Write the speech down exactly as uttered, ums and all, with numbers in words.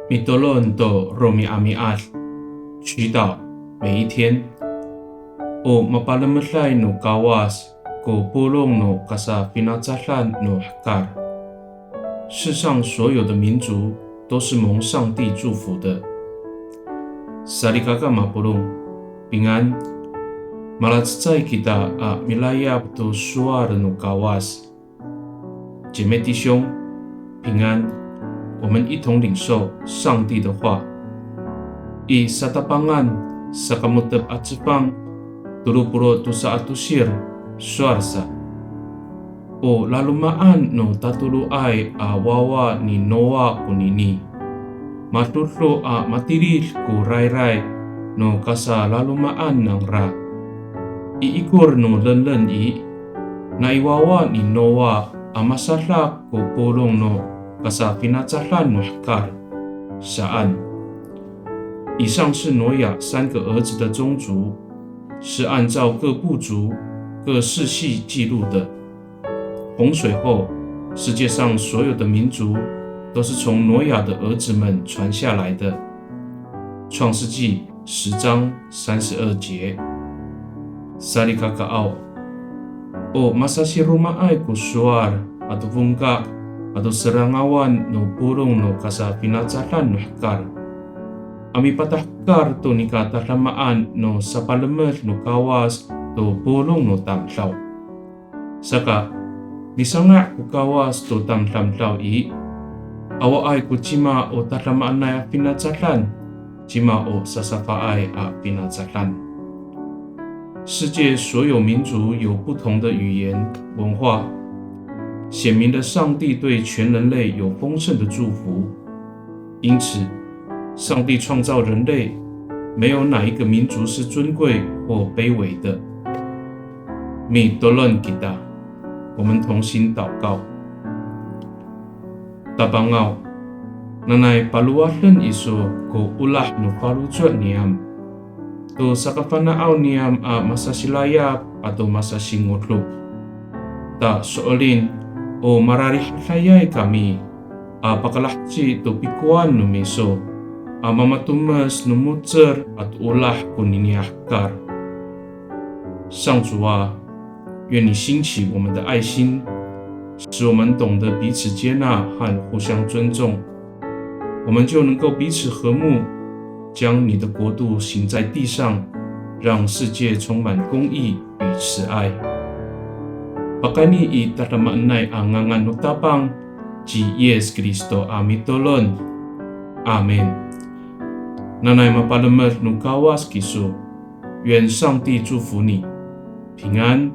Mitolon to romi'ami'ad, 祈祷每一天。O mapalemeday no Kawas ko polong no kasafinacadan no hekal. 世上所有的民族都是蒙上帝祝福的。Salikaka mapolong, 平安。Malacecay kita a milayap to sowal no Kawas. 姐妹弟兄，平安。我们一同领受上帝的话。I Satapangan, saka mo^tep a cefang, tolo polo' tosa a tosir, sowal sa. O laloma'an no tatoloay a wawa ni Noa konini, madodo a matilid ko rayray no kasalaloma'an nangra. I ikor no lenlen i, nai wawa ni Noa a masadak ko polong no kasafinacadan no hekal, saan. 以上是挪亚三个儿子的宗族，是按照各部族、各世系记录的。洪水后，世界上所有的民族都是从挪亚的儿子们传下来的。创世纪十章三十二节。Salikakaaw, o masasiromaay ko sowal ato fongka' ato serangawan no polong no kasafinacadan no hekal a mipatahekal to nika tadamaan no sapalemed no Kawas to polong no tamdaw. Saka, misanga' ko Kawas to tamdamdaw i, awaay ko cima o tadamaanay a finacadan, cima o sasafaay a finacadan. 世界所有民族有不同的语言、文化，显明了上帝对全人类有丰盛的祝福。因此，上帝创造人类，没有哪一个民族是尊贵或卑微的。Mitolon kita, 我们同心祷告。Tapangaw, nanay palowaden iso ko olah no faloco' niyam to sakafana'aw niyam a masasilayap ato masasingodo. Ta so'elin, o mararihadayay kami a pakalaheci to pikowan no miso a mamatomes no mo^cel ato olah konini a hekal. 上主啊，愿你兴起我们的爱心，使我们懂得彼此接纳和互相尊重，我们就能够彼此和睦，将你的国度行在地上，让世界充满公义与慈爱。Pakayni i tadamaanay a ngangan no Tapang ci Yis Kristo a mitolon. Amin. Nanay mapalemed no Kawas kiso. 愿上帝祝福你，平安。